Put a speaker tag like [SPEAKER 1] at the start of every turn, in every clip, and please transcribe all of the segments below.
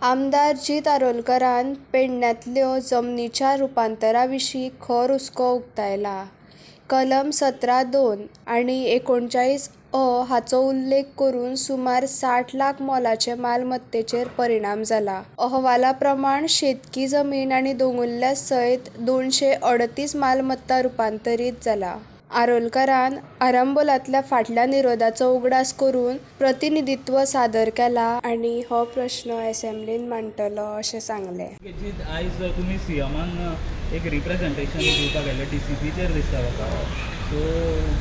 [SPEAKER 1] आमदार जीत आरोलकारान पेडण्यांतल्यो जमनीच्या रुपांतरा विशीं खर हुस्को उक्तायला. कलम 17 2 आनी 39 अ हाचो उल्लेख करून सुमार 60 लाख मोलाचे मालमत्तेचेर परिणाम जाला. अहवाला प्रमाण शेतकी जमीन आनी दोंगुल्ल्या सयत 238 मालमत्ता रुपांतरीत जाला. आरोलकारान आरांबोलांतल्या फाटल्या निरोधाचो उगडास करून प्रतिनिधित्व सादर केला आनी हो प्रश्न एसेंब्लीन मांडटलो अशें सांगलें.
[SPEAKER 2] जीत, आयज तुमी सीएमान एक रिप्रेझेंटेशन दिवपाक आयले डीसीपीचेर दिसता म्हाका. सो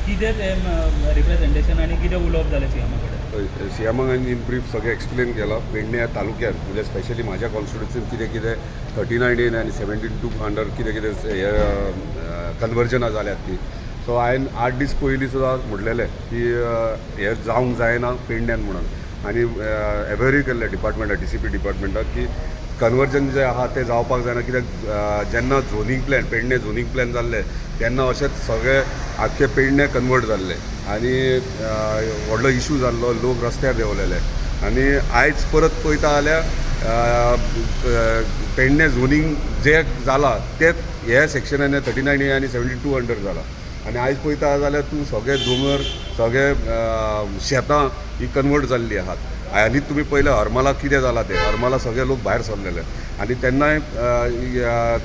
[SPEAKER 2] कितें तें रिप्रेझेंटेशन आनी कितें उलोवप जालें सीएमा कडेन?
[SPEAKER 3] सीएमाक हांवें इन ब्रीफ सगळें एक्सप्लेन केलां. पेडण्या तालुक्यात म्हणजे स्पेशली म्हाज्या कॉन्स्टिट्युन्सीन कितें कितें 39A आनी 72 अंडर कितें कितें हे कन्वर्जनां जाल्यात ती. सो हांवें 8 दीस पयलीं सुद्दां म्हटलेलें की हें जावंक जायना पेडण्यान म्हणून आनी एवेरूय केल्लें डिपार्टमेंटाक, डीसीपी डिपार्टमेंटाक, की कन्वर्जन जें आहा तें जावपाक जायना, कित्याक जेन्ना zoning plan, Pedne zoning plan जाल्लें तेन्ना अशेंच सगळे आख्खे पेडणे कन्वर्ट जाल्ले आनी व्हडलो इशू जाल्लो, लोक रस्त्यार देंवलेले. आनी आयज परत पळयता जाल्यार पेडणे झोनींग जें जालां तें ह्या सेक्शनान 39A आनी 72 अंडर जालां. आनी आयज पळयता जाल्यार तूं सगळे दोंगर, सगळे शेतां ही कन्वर्ट जाल्लीं आहात. हालींच तुमी पळयलें हरमला कितें जालां तें. हरमला सगळे लोक भायर सरलेले आनी तेन्नाय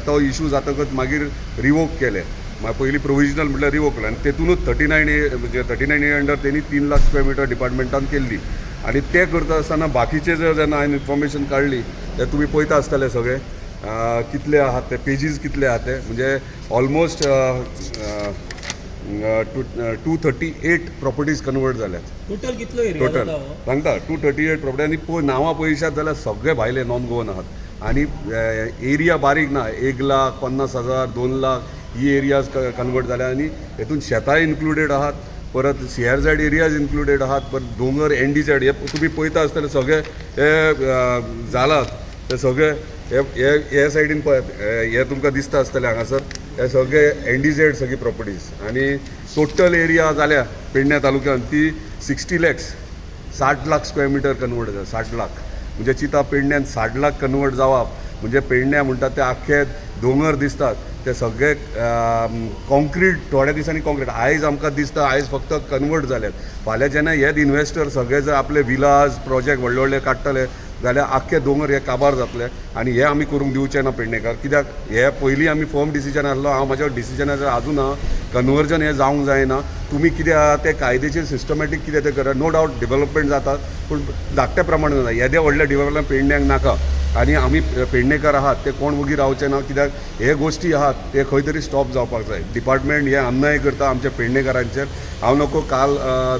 [SPEAKER 3] तो इशू जातकच मागीर रिवोक केले. मागीर पयलीं प्रोविजनल म्हटल्यार रिवोक केलें आनी तेतूनच 39A, म्हणजे 39A under तेणी 3 लाख स्क्वेअर मिटर डिपार्टमेंटान केल्ली. आनी ते करता आसतना बाकीचे जे जेन्ना हांवें इन्फॉर्मेशन काडली ते तुमी पळयता आसतले सगळे कितले आहात ते पेजीस कितले आहात ते, म्हणजे ऑलमोस्ट 238 प्रॉपर्टीज कन्वर्ट जाल्यात.
[SPEAKER 2] टोटल कितलो एरिया
[SPEAKER 3] टोटल
[SPEAKER 2] जाता हो?
[SPEAKER 3] सांगता, 238 प्रॉपर्टी. आनी पळय नांवां पळयशात जाल्यार सगळे भायले नॉन गोवन आहात आनी एरिया बारीक ना, 1,50,000, 2 लाख ही एरियाज कन्वर्ट जाल्या. आनी हेतून शेतां इन्क्लुडेड आहात, परत सीआरझॅड एरियाज इन्क्लुडेड आहात, परत दोंगर, एनडीझॅड, हे तुमी पळयता आसतले सगळे हे जालात ते सगळे. हे हे हे सायडीन पळयात, हे तुमकां दिसता आसतलें हांगासर हे सगळे एनडीझॅड सगळी प्रॉपर्टीज. आनी टोटल एरिया जाल्या पेडण्या तालुक्यान ती 60 lakhs, 60 lakh square metre convert जाता. 60 लाख म्हणजे चिंता, पेडण्यान 60 लाख कन्वर्ट जावप म्हणजे पेडण्या म्हणटात ते आख्खे दोंगर दिसतात ते सगळे कॉन्क्रीट, थोड्या दिसांनी कॉन्क्रीट. आयज आमकां दिसता, आयज फक्त कन्वर्ट जाल्यात. फाल्यां जेन्ना हेच इन्वेस्टर सगळे जर आपले विलाज प्रोजेक्ट व्हडले व्हडले काडटले जाल्यार आख्खे दोंगर हे काबार जातले आनी हे आमी करूंक दिवचे ना पेडणेकार, कित्याक हे पयलीं आमी फर्म डिसिजन आसलो. हांव म्हाज्या डिसिजनाचेर आजून आहा, कन्वर्जन हें जावंक जायना. तुमी कितें आहा तें कायदेशीर सिस्टमॅटीक कितें तें करा. नो डावट डेवलपमेंट जाता, पूण धाकट्या प्रमाणान जाता. येदे व्हडलें डेवलपमेंट पेडण्याक नाका आनी आमी पेडणेकार आहात ते कोण वगी रावचे ना, कित्याक हे गोश्टी आहात ते खंय तरी स्टॉप जावपाक जाय. डिपार्टमेंट हे अन्याय करता आमच्या पेडणेकारांचेर. हांव नको काल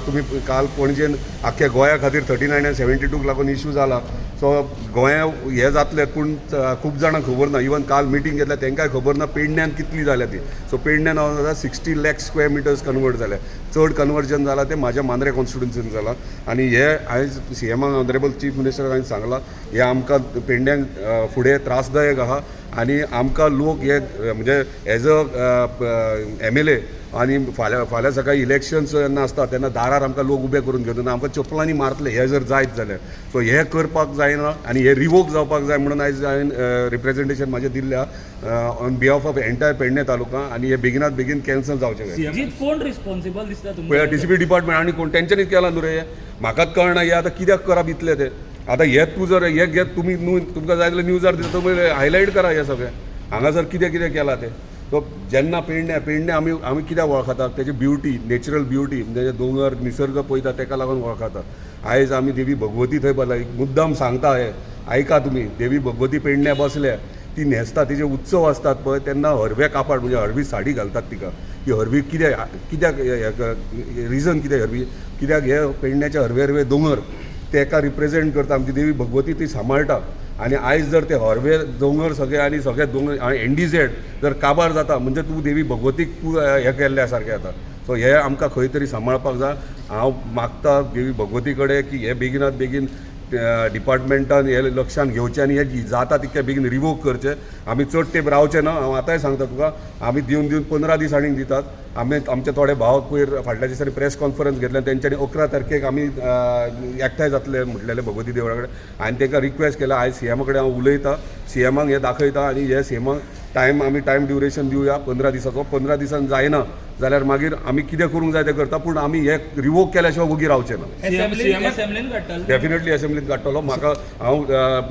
[SPEAKER 3] तुमी काल पणजेन आख्ख्या गोंया खातीर 39 आनी 72क लागून इशू जाला. सो गोंया हें जातलें, पूण खूब जाणांक खबर ना. इवन काल मिटींग घेतल्या तांकांय खबर ना पेडण्यान कितली जाल्या ती. सो पेडण्यान हांव 60 lakh square meters convert जाल्या. चड कन्वर्जन जालां तें म्हाज्या मांद्रे कॉन्स्टिट्युन्सीन जालां. आनी हे आयज सीएमाक, ऑनरेबल चीफ मिनिस्टराक हांवें सांगलां, हें आमकां पेडण्यांक फुडें त्रासदायक आहा. आनी आमकां लोक हे म्हणजे एज अ एमएलए आनी फाल्यां फाल्यां सकाळी इलेक्शन्स जेन्ना आसता तेन्ना दारार आमकां लोक उबे करून घेवन आमकां चपलांनी मारतले हे जर जायत जाल्यार. सो हें करपाक जायना आनी हें रिवोक जावपाक जाय म्हणून आयज हांवें रिप्रेझेंटेशन म्हाजें दिल्लें आहा on behalf of entire Pedne taluka आनी हे बेगिनात बेगीन कॅन्सल जावचें जाय.
[SPEAKER 2] जीत, कोण रिस्पॉन्सिबल दिसता
[SPEAKER 3] पळया,
[SPEAKER 2] तुमकां?
[SPEAKER 3] डीसीपी डिपार्टमेंट आनी कोण? तेंच्यांनीच केलां न्हू रे हें. म्हाकाच कळना हें आतां कित्याक करप इतलें तें. आतां हें तूं जर हें घेत तुमी न्हू, तुमकां जाय जाल्यार न्यूजार दिता, तुमी हायलायट करा हें सगळें हांगासर कितें कितें केलां तें. सो जेन्ना पेडण्या पेडणे आमी कित्याक वळखतात? तेजी ब्युटी, नॅचरल ब्युटी, म्हणजे दोंगर, निसर्ग पळयता तेका लागून वळखतात. आयज आमी देवी भगवती थंय बसला. मुद्दाम सांगता हें, आयका तुमी. देवी भगवती पेडण्या बसल्या, ती न्हेसता, तिजे उत्सव आसतात पळय तेन्ना हरवें कापड म्हणजे हरवी साडी घालतात तिका. ती हरवी कित्याक? कित्याक रिजन कितें हरवी कित्याक? हे पेडण्याचे हरवे हरवे दोंगर तेका रिप्रेझेंट करता. आमची देवी भगवती ती सांबाळटा. आनी आयज जर ते हरवे दोंगर सगळे आनी सगळे दोंगर एनडीझेड जर काबार जाता म्हणजे तूं देवी भगवतीक तूं हें केल्ल्या सारकें जाता. सो हे आमकां खंय तरी सांबाळपाक जाय. हांव मागता देवी भगवती कडेन की हे बेगिनात बेगीन डिपार्टमेंटान हे लक्षान घेवचें आनी हे जाता तितके बेगीन रिवोक करचें. आमी चड तेंप रावचे ना. हांव आतांय सांगता तुका, आमी दिवन दिवन 15 दीस आनीक दितात. आमी आमचे थोडे भाव पयर फाटल्या दिसांनी प्रेस कॉन्फरन्स घेतले, तेंच्यांनी 11 तारखेक आमी एकठांय जातले म्हटलेले भगवती देवळा कडेन आनी तांकां रिक्वेस्ट केला. आयज सीएमा कडेन हांव उलयतां, सीएमाक हें दाखयता आनी हे सीएमाक टायम आमी टायम ड्युरेशन दिवया 15 दिसाचो. 15 दिसान जायना जाल्यार मागीर आमी कितें करूंक जाय तें करता, पूण आमी हे रिवोक केल्या शिवाय वोगी रावचे ना.
[SPEAKER 2] असेंब्लीन काडटले?
[SPEAKER 3] डेफिनेटली असेंब्लीत काडटलो. म्हाका हांव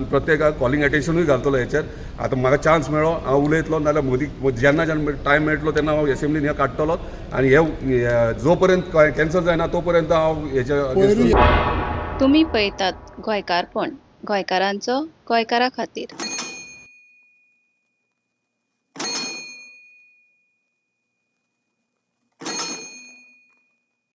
[SPEAKER 3] प्रत्येकाक कॉलिंग एटेन्शनूय घालतलो हेचेर. आतां म्हाका चान्स मेळ्ळो हांव उलयतलो, नाजाल्यार मदीं जेन्ना जेन्ना टायम मेळटलो तेन्ना हांव असेंब्लीन हें काडटलो आनी हे जो पर्यंत कॅन्सल जायना तो पर्यंत हांव हेच्या against
[SPEAKER 4] तुमी पळयतात गोंयकारपण, गोंयकारांचो गोंयकारा खातीर.